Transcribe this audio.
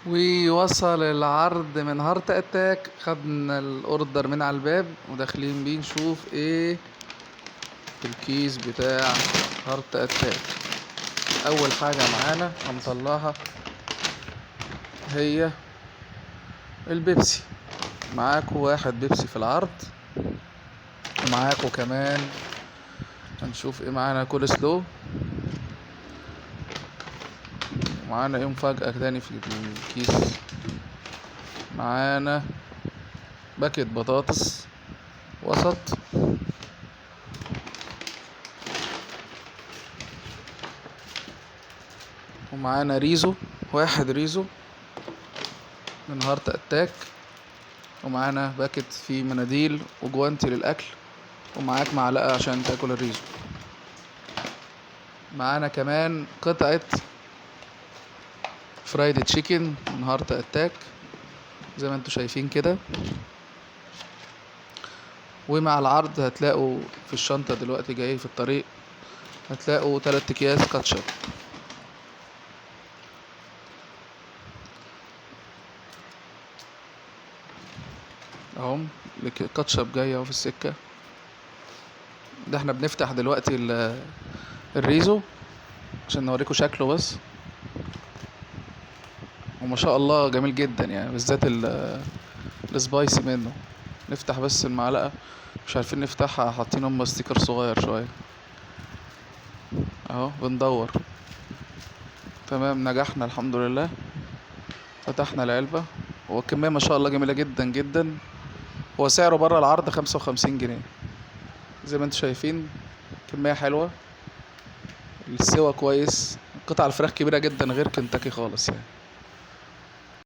ووصل العرض من هارت اتاك. خدنا ال order من على الباب وداخلين بيه نشوف ايه في الكيس بتاع هارت اتاك. اول حاجة معانا هنطلعها هي البيبسي. معاكو واحد بيبسي في العرض، ومعاكو كمان هنشوف ايه معانا، كول سلو، ومعانا ايه مفاجأة تاني في الكيس، معانا باكت بطاطس وسط، ومعانا ريزو، واحد ريزو من هارت اتاك، ومعانا باكت فيه مناديل وجوانتي للاكل، ومعاك معلقة عشان تاكل الريزو. معانا كمان قطعة fried chicken من هارت اتاك زي ما انتوا شايفين كده. ومع العرض هتلاقوا في الشنطة دلوقتي جاي في الطريق، هتلاقوا 3 اكياس كاتشب. اهم الكاتشب جاي اهو في السكة. ده احنا بنفتح دلوقتي الريزو عشان نوريكم شكله بس، وما شاء الله جميل جدا يعني، بالذات ال spicy منه. نفتح بس المعلقة، مش عارفين نفتحها، حاطين هم sticker صغير شوية اهو، بندور. تمام، نجحنا الحمد لله، فتحنا العلبة. هو الكمية ما شاء الله جميلة جدا جدا. هو سعره بره العرض 55 جنيه زي ما انتم شايفين، كمية حلوة، السوا كويس، قطع الفراخ كبيرة جدا غير كنتاكي خالص يعني.